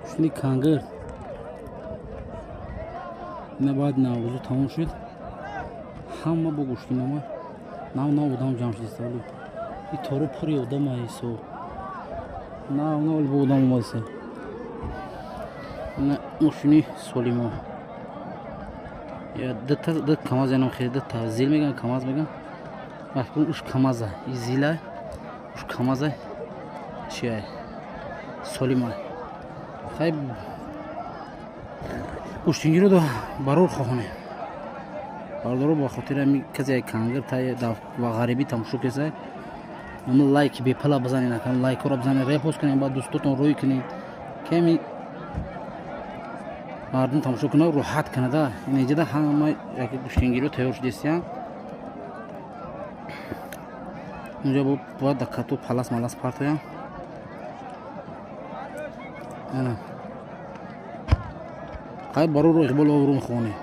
Гӯштини кангир. Ина баъд Наврӯзу тамом шуд, ҳама бо гӯштинома нав нав одам ҷамъ шудиста. И тору пури одама исо нав нав бо одам омадиста. Ина мошини Солимо, ду Камаз, янам хеле дута Зил меган, Камаз меган. Уш Камаза, и Зила, уш Камаза чия, Солима. Хай, гӯштингиро барор хоҳонем, бародаро. Ба хотири ами касе кангир ва ғарибӣ тамошо кеса, ама лайки бепала бизанед, акам лайкҳоро бизанед, репост кунед, ба дӯстотон рӯй кунед, ками мардум тамошо кунад, роҳат кунада. Инҷода ҳама яки гӯштингиро тайёр шудестиян. Унҷа бояд дакату палас малас партоям. Ана қай барору иқбол обрӯ мехонем.